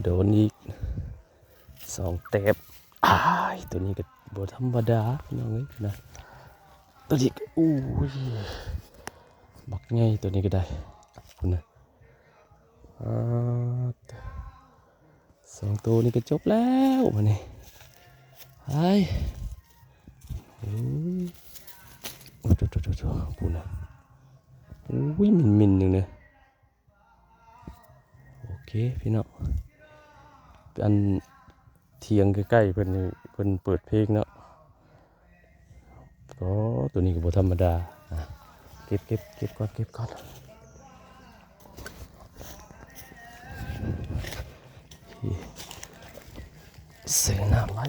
ໂດນອີກສອງແຕ້ມ. ອ້າຍ ໂຕນີ້ກໍບໍ່ທຳມະດາພີ່ນ້ອງເອີຍນະ. ໂຕນີ້ກໍ ໂອ້ຍ ບັກໃຫຍ່ ໂຕນີ້ກໍໄດ້ ພຸ້ນນະ. ອາ ສອງໂຕນີ້ກໍຈົບແລ້ວບາດນີ້. ໄອ້ ໂອ້ຍ ໂອ້ໂຕໆໆໆ ພຸ້ນນະ. ໂອ້ຍ ມິນໆ ຢູ່ເນາະ. ໂອເຄພີ່ນ້ອງ ອັນ ຖຽງໃກ້ໆ ເພິ່ນນີ້ ເພິ່ນເປີດເພງເນາະ. ໂອ້ ໂຕນີ້ກໍບໍ່ທຳມະດາ. ອ່ະ ເກັບໆ ເກັບກ່ອນ ເກັບກ່ອນ. ໂອເຄ ໃສ່ນ້ຳໄວ້.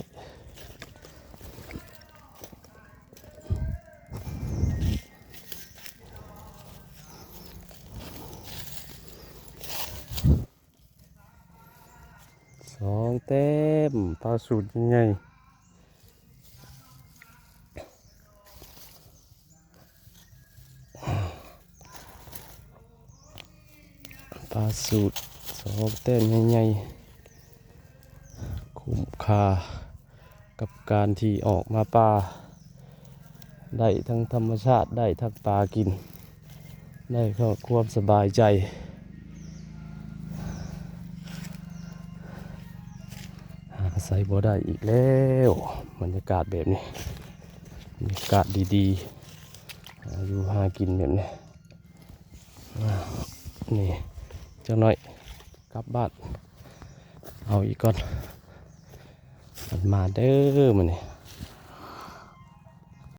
ສອງແຕ້ມ ປາສູດໃຫຍ່ໆ. ປາສູດສອງແຕ້ມໃຫຍ່ໆ ຄຸ້ມຄ່າກັບການທີ່ອອກມາປ່າ ໄດ້ທັງທຳມະຊາດ ໄດ້ທັງປາກິນ ໄດ້ຄວາມສະບາຍໃຈ. ຫາໃສບໍ່ໄດ້ອີກແລ້ວ ບັນຍາກາດແບບນີ້ ບັນຍາກາດດີໆ ຫາຢູ່ຫາກິນແບບນີ້. ອ່າ ນີ້ ຈັກໜ້ອຍກັບບ້ານ ເອົາອີກກ່ອນ. ມັນມາເດີມື້ນີ້